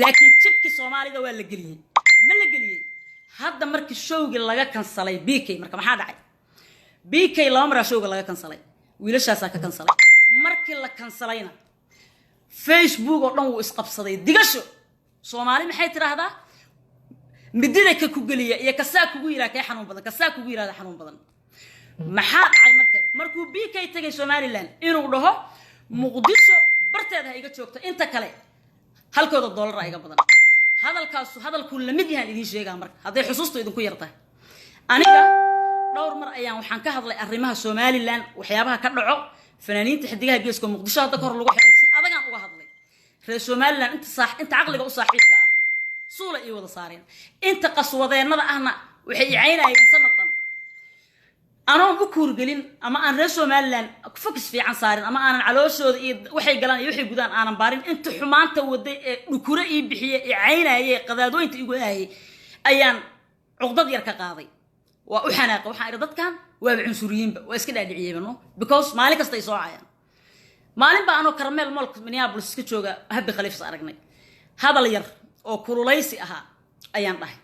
laakiin jibkii Soomaalida waa la geliyey. Ma la geliyey? Hadda markii showgii laga kansalay BK, marka maxaa dhacay? BK laba maraa showga laga kansalay, wiilashaasaa ka kansalay. Markii la kansalayna Facebook oo dhan wuu isqabsaday. Digasho Soomaali maxay tidhaahdaa? Midida ka ku geliya iyo kasaa kugu yiraa kee xanuun badan? Kasaa kugu yirahda xanuun badan. Maxaa dhacay marka? Markuu BK tagay Somaliland, inuu dhaho Muqdisho barteeda ha iga joogto, inta kale halkooda doolara iga badan. Hadalkaasu hadalkuu lamid yahaan idiin sheegaa. Marka hadday xusuustu idinku yar tahay, aniga dhowr mar ayaan waxaan ka hadlay arrimaha Somaliland, waxyaabaha ka dhaco, fanaaniinta Xidigaha Geeska Muqdisho hadda ka hor lagu xiray. Si adagaan uga hadlay. Reer Somaliland inta caqliga u saaxiibka ah suula ii wada saareen, inta qaswadeennada ahna waxay i caynayeen sanad dhan, anoon u kuurgelin ama aan reer Somaliland focus fiican saarin ama aanan calooshooda iyo waxay galaan iyo waxay gudaan aanan baarin. Inta xumaanta waday ee dhukure ii bixiye ee caynaye, qadaadooyinta igu hayay, ayaan cuqdad yar ka qaaday. Waa u xanaaqay. Waxaan idhi dadkan waaba cunsuriyiinba, waa iska dhaadhiciyeyba, no, because maalin kasta ay soo cayaan. Maalin baa anoo Karmel Mallka Minneapolis iska jooga Habi Khaliifs aragnay. Hadal yar oo kululaysi ahaa ayaan dhahay: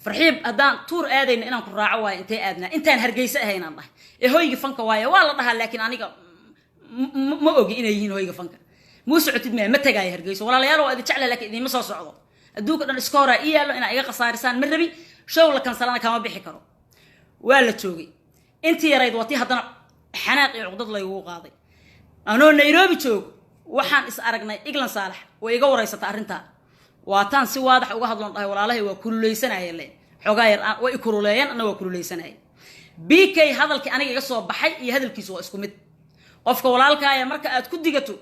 "Farxiib, haddaan tuur aadayna inaan ku raaco waayo, intee aadnaa?" Intaan Hargeysa ahay inaan dhahay ee hoyga fanka waaye waa la dhahaa, laakiin aniga ma ogi inay yihiin hoyga fanka. Muu socotid maya? Ma tagaayo Hargeyso, walaalayaal, waa idin jecla, laakiin idiinma soo socdo. Adduunka dhan iska horaa ii yaallo, inaa iga khasaarisaan ma rabi. Show la kansalana kama bixi karo. Waa la joogay intii yarayd, waa tii haddana xanaaq iyo cuqdad laygugu qaaday. Anoo Nairobi joogo waxaan is aragnay Iglan Saalax, way iga waraysata arrintaa. Waataan si waadax uga hadloon dhahay: "Walaalahay, waa kululeysanaya le xoogaa yar, way i kululeeyeen, anna waa kululeysanaya." BK hadalkii aniga iga soo baxay iyo hadalkiisu waa isku mid. Qofka walaalkaaya marka aad ku digato,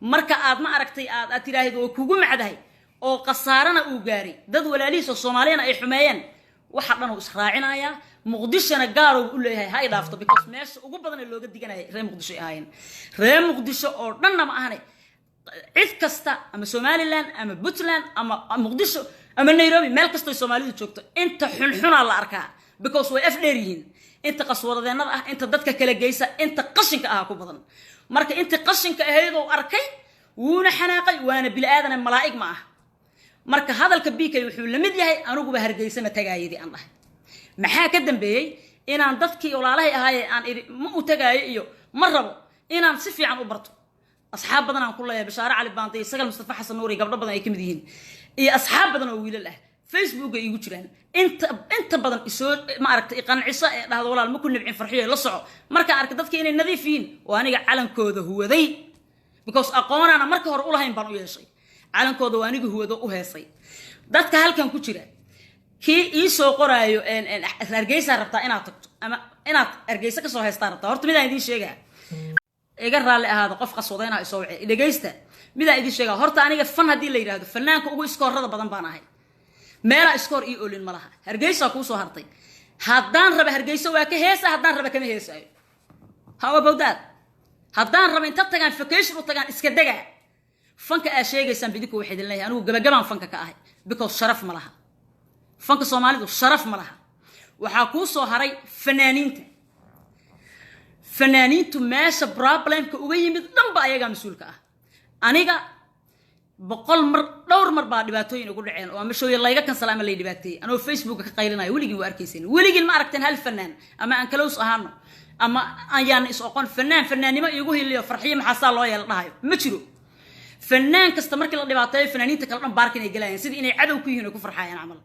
marka aad ma aragtay aad tiraahid oo kugu macdahay oo khasaarana uu gaaray, dad walaalihiis oo Soomaaliyana ay xumeeyeen, waxa dhan uu israacinayaa. Muqdishona gaarow u leeyahay, ha i dhaafto, because meesha ugu badan ee looga diganaya reer Muqdisho ay ahaayeen. Reer Muqdisho oo dhanna ma ahane, cid kasta, ama Somaliland ama Puntland ama Muqdisho ama Nairobi, meel kastoy Soomaalidu joogto, inta xunxunaa la arkaa because way af dheer yihiin. Inta qaswadadeennada ah, inta dadka kala geysa, inta qashinka ah ku badan. Marka intii qashinka ahayd oo arkay wuuna xanaaqay, waana bili aadana, malaa'ig ma ah. Marka hadalka BK wuxuu la mid yahay aniguba Hargeysa ma tagaayadii aan dhahay. Maxaa ka dambeeyey? Inaan dadkii walaalahay ahaaye aan idhi ma u tagaayo iyo ma rabo inaan si fiican u barto. Asxaab badan aan ku leeyahay, Bashaare Cali Baantay, Sagal Mustafa Xasan Nuur iyo gabdho badan ay ka mid yihiin, iyo asxaab badan oo wiilal ah Facebook ay igu jiraan. Inta badan isoo ma aragtay iqanciso ee dhahdo: "Walaal, ma ku nibcin, Farxiyo, la soco." Markaan arkay dadka inay nadiif yihiin oo aniga calankooda huwaday, because aqoonaana marka hore ulahayn baan u yeeshay, calankooda waa aniga huwado u heesay. Dadka halkan ku jira kii ii soo qoraayo "Hargeysaa rabtaa inaad tagto" ama "inaad Hargeysa kasoo heystaa rabtaa", horta midaan idiin sheegaa, iga raalli ahaada, qof qaswadaynaha isoo wacay, dhegaysta. Midaan idiin sheegaa horta, aniga fan haddii la yidhahdo, fanaanka ugu iskoorada badan baan ahay. Meelaa iskoor ii olin ma laha. Hargeysaa kuu soo hartay. Haddaan raba Hargeysa waa ka heesa, haddaan raba kama heesaayo. How about that? Haddaan raba inta tagaan vacation u tagaan iska degaa. Fanka aa sheegaysaan bidinku waxay idin leeyahay, anigu gabagabaan fanka ka ahay because sharaf ma laha. Fanka Soomaalidu sharaf ma laha. Waxaa kuu soo haray fanaaniinta. Fanaaniintu meesha problemka uga yimid dhanba ayagaa mas-uulka ah. Aniga 100 mar, dhowr mar baa dhibaatooyin ugu dhaceen oo ama showya layga kansala ama lay dhibaateeyey anoo Facebooka ka qaylinayo. Weligiin waa arkaysan. Weligiin ma aragteen hal fanaan, ama aan close ahaano ama ayaan is oqon, fanaan fanaannimo iigu hiliyo "Farxiyo, maxaasaa loo yeela?" dhahayo? Ma jiro. Fanaan kasta markii la dhibaateeyo, fanaaniinta kale dhan baarkin ay galayaan, sidii inay cadow ku yihiin ay ku farxaayaan camal.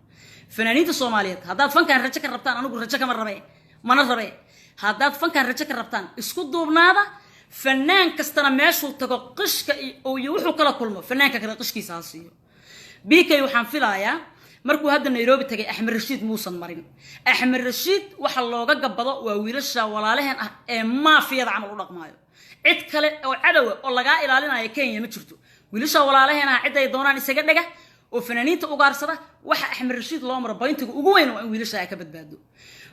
Fanaaniinta Soomaaliyeed, haddaad fankan rajo ka rabtaan, anigu rajo kama rabe, mana rabe. Haddaad fankan rajo ka rabtaan, isku duubnaada. Fanaan kastana meeshuu tago qishka iyo wuxuu kala kulmo, fanaanka kale qishkiisa ha siiyo. BK waxaan filayaa markuu hadda Nairobi tagay, Axmed Rashiid muusan marin. Axmed Rashiid waxa looga gabado waa wiilasha walaalaheen ah ee maafiyada camal u dhaqmaayo. Cid kale oo cadowa oo lagaa ilaalinayo Kenya ma jirto. Wiilasha walaalaheen ah ciday doonaan isaga dhega. Oo fanaaniinta ugaarsada. Waxa Axmed Rashiid loo maro point-iga ugu weyn waa in wiilasha ay ka badbaado.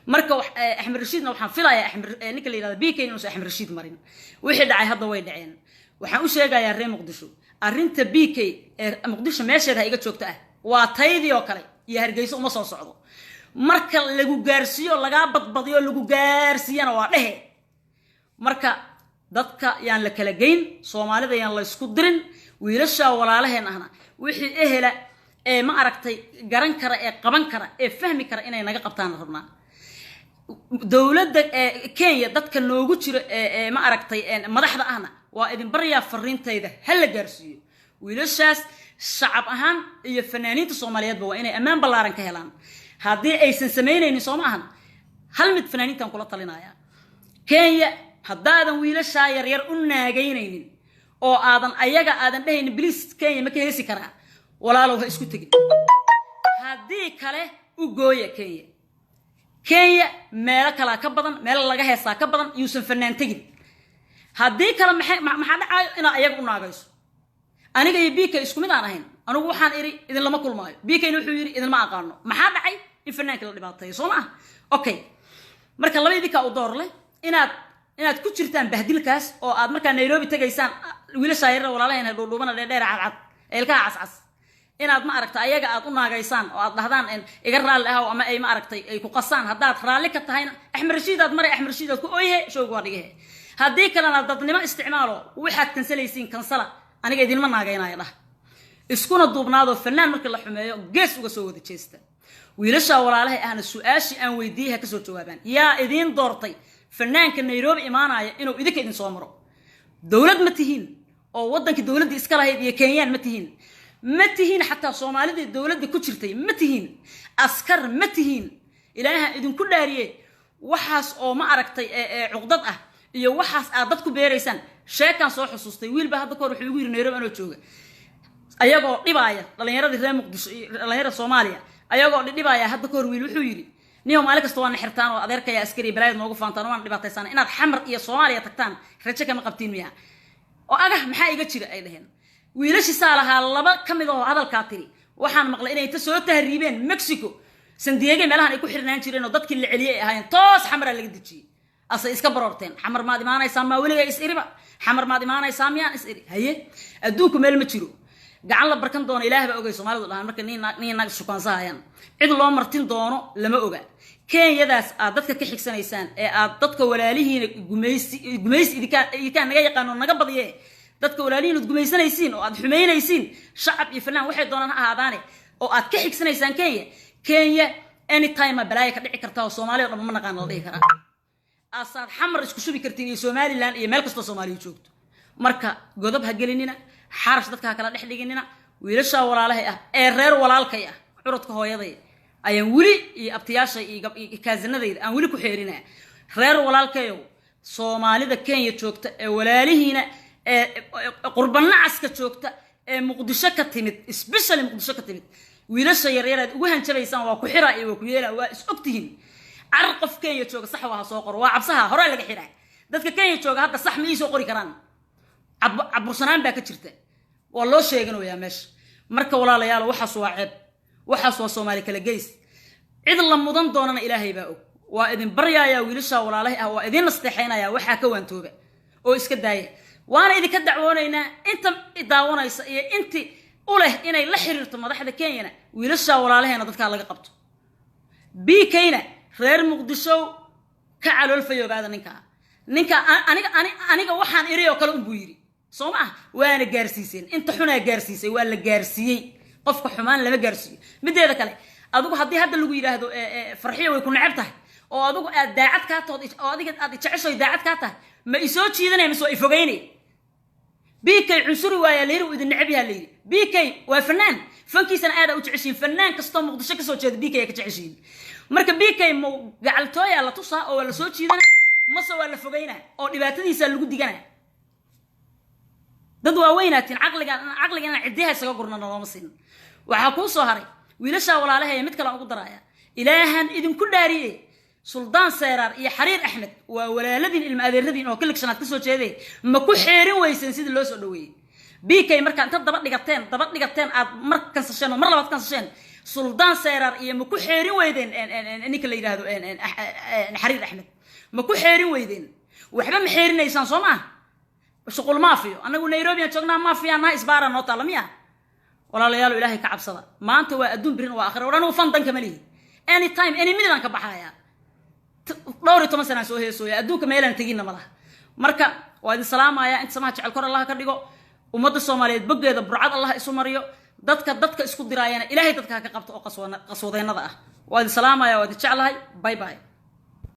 Marka Axmed Rashiidna waxaan filayaa, Axmed ninka la yidhahdo BK, inuusan Axmed Rashiid marin. Wixii dhacay hadda way dhaceen. Waxaan u sheegayaa reer Muqdisho, arrinta BK ee Muqdisho meesheeda ha iga joogta ah waa taydii oo kale iyo Hargeysa uma soo socdo. Marka lagu gaarsiiyo, lagaa badbadiyo, lagu gaarsiiyana waa dhehe. Marka dadka yaan la kala geyn, Soomaalida yaan la isku dirin. Wiilasha walaalaheen ahna wixii ehela ee ma aragtay garan kara ee qaban kara ee fahmi kara inay naga qabtaan rabnaa. Dowladda Kenya dadka noogu jiro ee ma aragtay madaxda ahna waa idin baryaa, fariintayda ha la gaarsiiyo wiilashaas. Shacab ahaan iyo fanaaniinta Soomaaliyeedba waa inay ammaan ballaaran ka helaan. Haddii aysan samaynaynin, soo ma ahan? Hal mid fanaaniintan kula talinaya: Kenya haddaadan wiilashaa yaryar u naagaynaynin oo aadan ayaga aadan dhehaynin "Please, Kenya ma ka heesi karaa?", walaalow ha isku tegin. Haddii kale u gooya Kenya. Kenya meelo kalaa ka badan, meelo laga heesaa ka badan, yuusan fanaan tegin. Haddii kale maxaa dhacaayo? Inaad ayaga u naagayso. Aniga iyo BK isku mid aan ahayn. Anigu waxaan idhi idinlama kulmaayo, BKna wuxuu yidhi idinma aqaano. Maxaa dhacay? In fanaankii la dhibaateeyo, soo ma ah? Okay, marka laba idinkaa u door leh inaad ku jirtaan bahdilkaas oo aad markaa Nairobi tegaysaan wiilashaa yarara walaalaheen dhuudhuubana, dheerdheer, cadcad, eelkaha cascas, inaad ma aragta ayaga aad u naagaysaan oo aad dhahdaan "Iga raalli ahow", ama ay ma aragtay ay ku qasaan. Haddaad raalli ka tahayna Axmed Rashiid aad maray, Axmed Rashiid aad ku oyhe, shoog waa dhigehe. Haddii kalena dadnimo isticmaalo, waxaad kansalaysiin kansala, aniga idinma naagaynaya dhah. Iskuna duubnaadoo fanaan markii la xumeeyo gees uga soo wada jeesta. Wiilasha walaalahay ahna su-aashii aan weydiiyey ha kasoo jawaabaan: yaa idiin doortay fanaanka Nairobi imaanaya inuu idinka idin soo maro? Dowlad ma tihiin oo waddankii dowladdii iska lahayd iyo Kenyaan ma tihiin, ma tihiin. Xataa Soomaalidii dowladda ku jirtay ma tihiin, askar ma tihiin. Ilaaha idinku dhaariye, waxaas oo ma aragtay ee cuqdad ah iyo waxaas aad dad ku beeraysaan. Sheekaan soo xusuustay: wiil baa hadda kahor wuxuu igu yiri Nairobi anoo jooga, ayagoo dhibaaya dhalinyaradii reer Muqdisho iyo dhalinyarada Soomaaliya ayagoo dhidhibaaya, hadda kahor wiil wuxuu yidhi: "Niyow, maalin kasta waana xirtaan oo adeerkaya askari balaayad noogu faantaan, waana dhibaataysaan. Inaad Xamar iyo Soomaaliya tagtaan rajo kama qabtiin miya?" Oo agah maxaa iga jira ay dhaheen. Wiilashii saa lahaa laba ka mid oo hadalkaa tiri waxaan maqlay inay inta soo tahriibeen Mexico, San Diego, meelahan ay ku xirnaan jireen oo dadkii la celiyey ay ahaayeen, toos Xamaraa laga dejiyey. Asay iska baroorteen: "Xamar maad imaanaysaa? Maa weligaa is iriba Xamar maad imaanaysaa? Miyaan is iri?" Haye, adduunku meel ma jiro gacan la barkan doono, Ilaah baa ogay. Soomaalidu dhahaan marka nin nin naag shukaansanayaan, cid loo martin doono lama oga. Kenyadaas aad dadka ka xigsanaysaan ee aad dadka walaalihiina gumaysi gumaysi idinkaa naga yaqaano, naga badiye, dadka walaalihiin aad gumaysanaysiin oo aad xumaynaysiin, shacab iyo fanaan waxay doonaan ha ahaadaane, oo aad ka xigsanaysaan Kenya, Kenya anytime a balaaya ka dhici karta oo Soomaaliya o dhan ma naqaan la dhihi karaa. Asaad Xamar isku shubi kartiin iyo Somaliland iyo meel kastoo Soomaaliya joogto. Marka godob ha gelinina, xarash dadka ha kala dhex dhiginina. Wiilashaa walaalahay ah ee reer walaalkay ah, curadka hooyaday ayaan weli iyo abtiyaashay iyo cousin-adayda aan weli ku xeerinaya. Reer walaalkayow, Soomaalida Kenya joogta ee walaalihiina ee qurbanacaska joogta ee Muqdisho ka timid, especially Muqdisho ka timid, wiilasha yaryar aad ugu hanjabaysaan "Waa ku xiraa" iyo "Waa ku yeela", waa is ogtihiin. Carar qof Kenya jooga sax waa ha soo qoro. Waa cabsaha horaa laga xiraa. Dadka Kenya jooga hadda sax ma iisoo qori karaan, cabursanaan baa ka jirta, waa loo sheeganayaa meesha. Marka walaalayaal, waxaas waa ceeb, waxaas waa Soomaali kala geys. Cid la mudan doonana Ilaahay baa og. Waa idin baryaayaa, wiilashaa walaalahay ah waa idin nasteexaynaya, waxaa ka waantooba oo iska daaya. Waana idinka dacwoonaynaa inta daawanaysa iyo inti u leh inay la xiriirto madaxda Kenyana, wiilashaa walaalaheena dadkaa laga qabto. BKna reer Muqdisho ka calool fayoobaada. Ninkaa aniga waxaan iri oo kale unbuu yidhi, soo ma ah? Waana gaarsiiseen, inta xunaa gaarsiisay, waa la gaarsiiyey. Qofka xumaan lama gaarsiiyo. Mideeda kale, adigu haddii hadda lagu yidhaahdo Farxiyo way ku neceb tahay oo adigu aad daacad kaa tood oo adiga aad jeceshoy daacad kaa tahay, ma isoo jiidanaya mise waa ifogeynaya? BK cunsuri waayaa layiri, uu idin neceb yaha layidhi. BK waa fanaan, fankiisana aada u jeceshiin. Fanaan kastoo Muqdisho kasoo jeeda BK aa ka jeceshiin. Marka BK ma gacaltooyaa la tusaa oo waa la soo jiidana mase waa la fogeynaa oo dhibaatadiisa lagu digana? Dad waaweynaatiin, caqliga inaan ciddiyaha isaga gurnana looma siin. Waxaa kuu soo haray wiilashaa walaalahaya, mid kale ugu daraaya: Ilaahan idinku dhaariye, Suldaan Seeraar iyo Xariir Axmed waa walaaladiin, ilma adeeradiin oo kilig shanaad kasoo jeeday, ma ku xeerin weyseen sidii loo soo dhaweeyey? BK markaa inta daba dhigateen, daba dhigateen, aad mar kansasheen oo mar labaad kansasheen, Suldaan Seeraar iyo ma ku xeerin weydeen ninka la yidhaahdo Xariir Axmed? Ma ku xeerin weydeen? Waxba ma xeerinaysaan, soo maa? Shuqul maafiyo. Annagu Nairobi aan joognaa, maafiya naha, isbaara noo taalla miya? Walaalayaalo, Ilaahay ka cabsada. Maanta waa adduun, birin waa akhira. War anugu fan danka ma lihi. Anytime, any minute aan ka baxayaa. Dhowr iyo toban sanaan soo heesooya, adduunka meelaan teginna ma laha. Marka waa idin salaamayaa. Inta samaha jecel kor Allah ka dhigo. Ummadda Soomaaliyeed boggeeda burcad Allah isu mariyo. Dadka dadka isku diraayana Ilaahay dadka ha ka qabto oo qaswadeennada ah. Waa idin salaamaya, waa idin jeclahay. Bye bye.